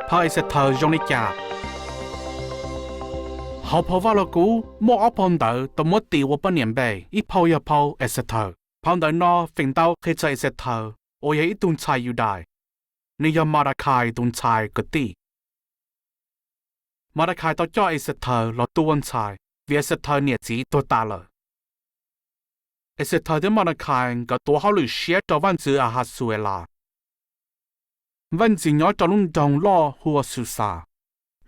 Phau Exethaws zoo li cas? Hauv phau Vajluskub muaj ob phau ntawv tau muab tis ua poj niam npe, ib phau yog phau Exethaws. Phau ntawv no feem ntau qhia txog Exethaws uas yog ib tug ntxhais Yudais, nws yog Maudakhais tus ntxhais kwv tij. Maudakhais tau coj Exethaws los tu ua ntxhais vim Exethaws niam txiv tuag tas lawm. Exethaws thiab Maudakhais nkawd tuav hauj lwm siab rau vaj ntxwv Ahasuelas, vaj ntxwv nyob rau lub nroog loj hu ua Xuxas.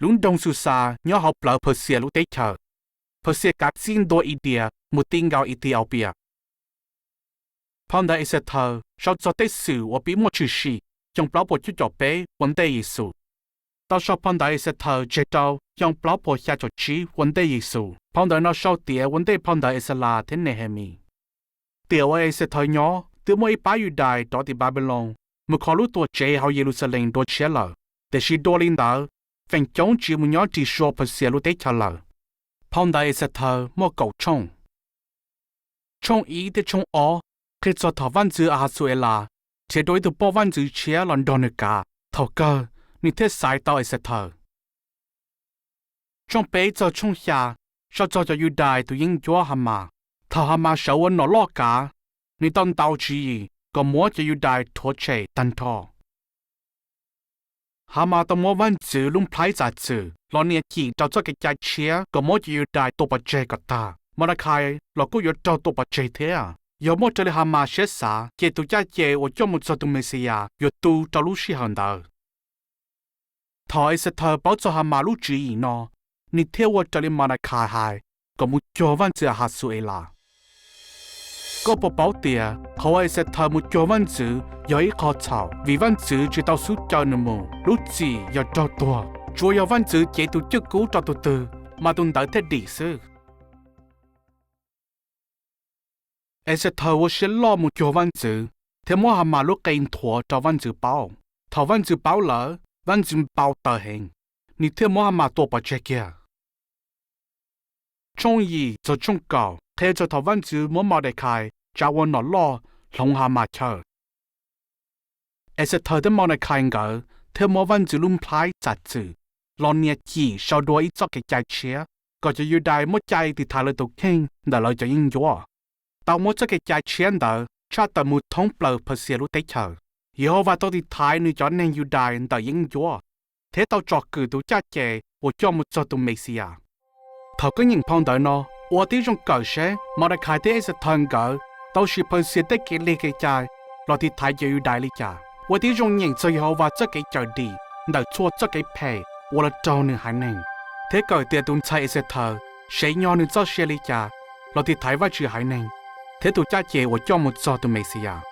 Lub nroog Xuxas nyob hauv plawv Phawxias lub teb chaws. Phawxias kav txij ntua Idias mus ti nkaus Itiaupias. Phau ntawv Exethaws sau txog tej xwm uas pib muaj tshwm sim xyoo plaub puas cuaj caum peb ua ntej Yexus, tau sau phau ntawv Exethaws tseg rau xyoo plaub puas xya caum tsib ua ntej Yexus. Phau ntawv no sau tiav ua ntej phau ntawv Exelas thiab Nehemis. Tiam uas Exethaws nyob twb muaj ib pab Yudais rov tim Npanpiloos mus kho lub Tuamtsev hauv Yeluxalees dua tshiab lawm, tiam sis dua li ntawd, feem coob tsiv mus nyob ris sua Phawxias lub teb chaws lawm. Phau ntawv Exethaws muaj kaum tshooj. Tshooj ib thiab tshooj ob qhia txog thaum vaj ntxwv Ahasuelas nrhiav dua ib tug poj vaj ntxwv tshiab los nrog nws kav, thaum kawg nws thiaj xaiv tau Exethaws. Tshooj peb txog tshooj xya sau txog cov Yudais tus yeeb ncuab Hamas. Thaum Hamas sawv ua nom loj kav, nws tau ntaus tswv yim kom muab cov Yudais rhuav tshem tag nrho. Hamas tau muab vaj ntxwv lub nplhaib txam txwm los nias cim rau txoj kev cai tshiab kom muab cov Yudais tua pov tseg kom tag. Maudakhais los kuj yuav raug tua pov tseg thiab. Yog muaj raws li Hamas siab xav, ces tus caj ces uas coj mus txog tus Mexiyas yuav tu rau lub sij hawm ntawd. Thaum Exethaws paub txog Hamas lub tswv yim no, nws thiaj ua raws li Maudakhais hais kom mus cuag vaj ntxwv Ahasuelas. Koj puas paub tias qhov uas Exethaws mus cuag vaj ntxwv yog ib qho txhaum, vim vaj ntxwv tsis tau xub caw nws mus? Lub txim yog raug tuag. Tsuas yog vaj ntxwv cev tus cwj kub rau tus twg, mas tus ntawd thiaj dim xwb. Exethaws ua siab loj mus cuag vaj ntxwv thiab muab Hamas lub qe nthuav rau vaj ntxwv paub. Thaum vaj ntxwv paub lawm, vaj ntxwv npau taws heev, nws thiaj muab Hamas tua pov tseg kiag. Tshooj yim txog tshooj kaum qhia txog thaum vaj ntxwv muab Maudakhais tsa ua nom loj hloov Hamas chaw. Exethaws thiab Maudakhais nkawd thiaj muab vaj ntxwv lub nplhaib txam txwm los nias cim sau dua ib txoj kev cai tshiab kom cov Yudais muaj cai tiv thaiv lawv tus kheej ntawm lawv cov yeeb ncuab. Tau muab txoj kev cai tshiab ntawd tshaj tawm mus thoob plaws Phawxias lub teb chaws. Yehauvas tau tiv thaiv nws cov neeg Yudais ntawm yeeb ncuab thiab tau tsom kwm tus caj ces uas coj mus txog tus Mexiyas. Thaum koj nyeem phau ntawv no, ua tib zoo kawm seb Maudakhais thiab Exethaws nkawd tau siv Phawxias tej kev lig kev cai los tiv thaiv cov Yudais li cas. Ua tib zoo nyeem txog Yehauvas txoj kev cawm dim ntawm txhua txoj kev phem uas los raug nws haiv neeg, thiab kawm tias tus ntxhais Exethaws sev nyo nws txoj sia li cas los tiv thaiv Vajtswv haiv neeg thiab tus caj ces uas coj mus txog tus Mexiyas.